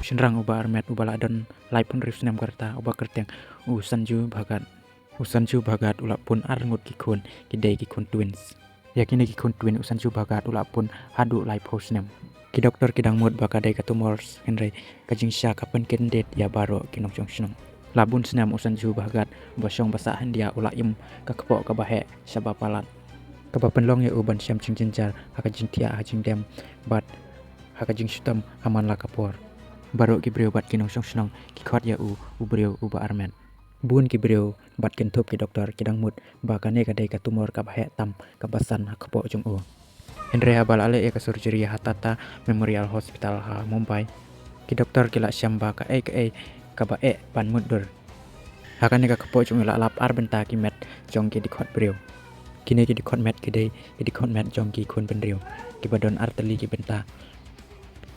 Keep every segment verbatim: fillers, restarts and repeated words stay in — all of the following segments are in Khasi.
Shynrang uba armet uba la don laiphew hynriew snem ka rta uba kyrteng u Sanju Bhagat. U Sanju Bhagat u la pun ar ngut ki khun, ki dei ki khun twins. Ïa kine ki khun twin u Sanju Bhagat u la pun haduh laiphew snem. Ki doktor ki dang mut ba ka dei ka tumor, hynrei ka jingshah ka pynkyndit ïa baroh ki nongshong shnong. La bun snem u Sanju Bhagat uba shong ba sah hyndia u la im ka kpoh kaba heh shaba palat, kaba pynlong ïa u ban shem jingjynjar ha ka jingthiah ha jingdem bad ha ka jingshitom ha man la ka por. Baroh ki briew bad ki nongshong shnong ki khot ïa u u briew uba armet. Bun ki briew bad kynthup ki doktor ki dang mut ba kane ka dei ka tumor kaba heh tam kaba san ha kpoh jong u. Hynrei haba la leh ïa ka surgery ha Tata Memorial Hospital ha Mumbai, ki doktor ki la shem ba kaei kaei kaba eh ban mutdur. Ha kane ka kpoh jong u la lap ar bynta ki met jong ki dkhot briew. Kine ki dkhot met ki dei ki dkhot met jong ki khun bynriew kiba don ar tylli ki bynta.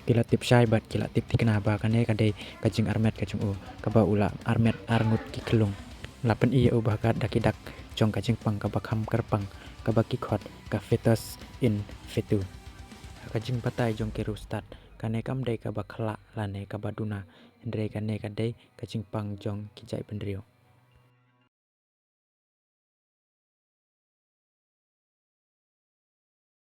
Ki la tip shai bad ki la tip thikna ba kane ka dei ka jingarmet ka jong u, kaba u la armet ar ngut ki khyllung. La pyni ïa u Bhagat da ki dak jong ka jingpang kaba kham kyrpang, kaba ki khot ka fetus in fetu. Ha ka jingbatai jong ki riewstad, kane kam dei kaba khyllah lane kaba duna, hynrei kane ka dei ka jingpang jong ki jaitbynriew.